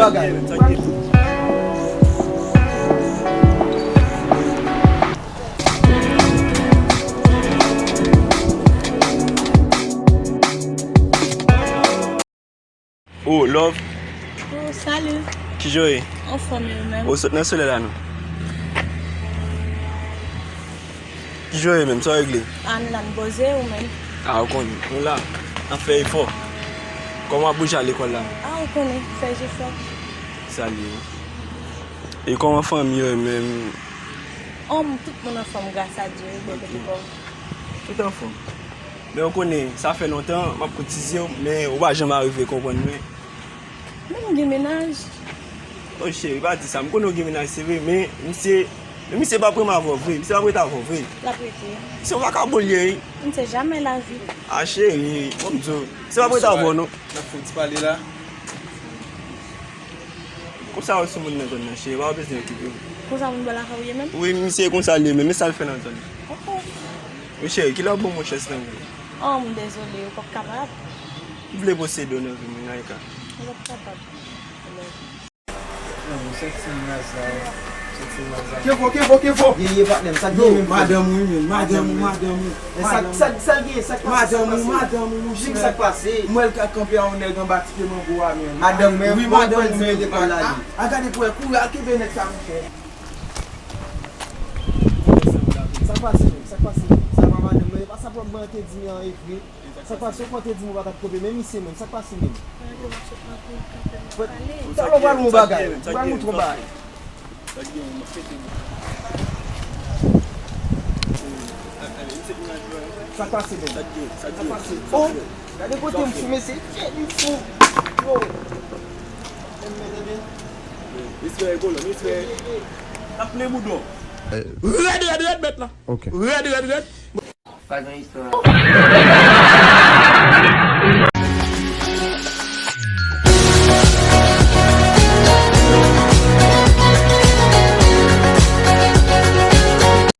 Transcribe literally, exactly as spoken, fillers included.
Bagay. Oh, love. Oh, salut. Kijan w ye? Anfòm, e ou menm? Ou sot nan solèy la, non? Kijan w ye menm? Sa w regle? Ann la, m poze, ou menm? Ah, ou konnen. Nou la, n ap fè efò. Kòman w ap bouje al lekòl la? Ah, ou konnen, fè jefò. Sa l ye. E kòman fanmi yo menm? Anm, tout moun anfòm, gras a Dye, bèl depi kò. Tout anfòm. Men ou konnen, sa fè lontan, m ap koutize w, men ou pa janm arive konprann mwen. Men m gen mennaj. Oh, cheri, pa di sa. M konnen w gen mennaj, se vre, men misye, men misye p ap renmen avè w vre. Misye p ap rete avè w vre. L ap rete. Misye yon vakabon l ye, wi. On ne sait jamais la vie. Ah, cheri, bon, m di w, misye p ap rete avè w, non. N ap fè yon ti pale la. Konsa yo sou moun nan zòn nan, cheri, pa bezwen okipe w. Konsa moun bò lakay ou ye menm? Wi, misye konsa l ye menm, men sa l fè nan zòn nan? Oh, oh. Wi, cheri, kilè w ban mwen chans nan men w? Oh, m dezole, ou p ap kapab. M vle posede w nan vi m, wi, Naïka. Ou p ap kapab. Nan, mwen santi m Lazare. Santi m Lazare. Kevo, Kevo, Kevo! Ye, ye, patnè m, sa k gen menm, frè m? Madanm ou, wi, menm. Madanm ou, madanm ou. E sa, sa, sa l gen, sa k pase, sa k pase? Madanm ou, madanm ou, wi. Jim, sa k pase? M wè l ka kanpe a yon nèg anba ti pye mango a, menm. Madanm mwen, wi, madanm ou, menm. A, a, gade pou wè, kouri al kenbe nèg sa, monchè. Sa k pase, menm? Sa k pase, menm? Sa pa madanm mwen, e pa sa pwòp mwen te di an, e vre. Sa k pase, ou konn te di m ou pa t ap kanpe, men misye menm, sa k pase menm? Talè w pral wè yon bagay, ou pral montre yon bagay. Sa k pase menm? Sa k pase? Oh, gade kote m fou, mesye, tchè, li fou. Yo. Respè, Kolonn, respè. N ap plen boudon. Rèd, rèd, rèd, mèt la. Ok. Rèd, rèd, rèd. Pa gen istwa.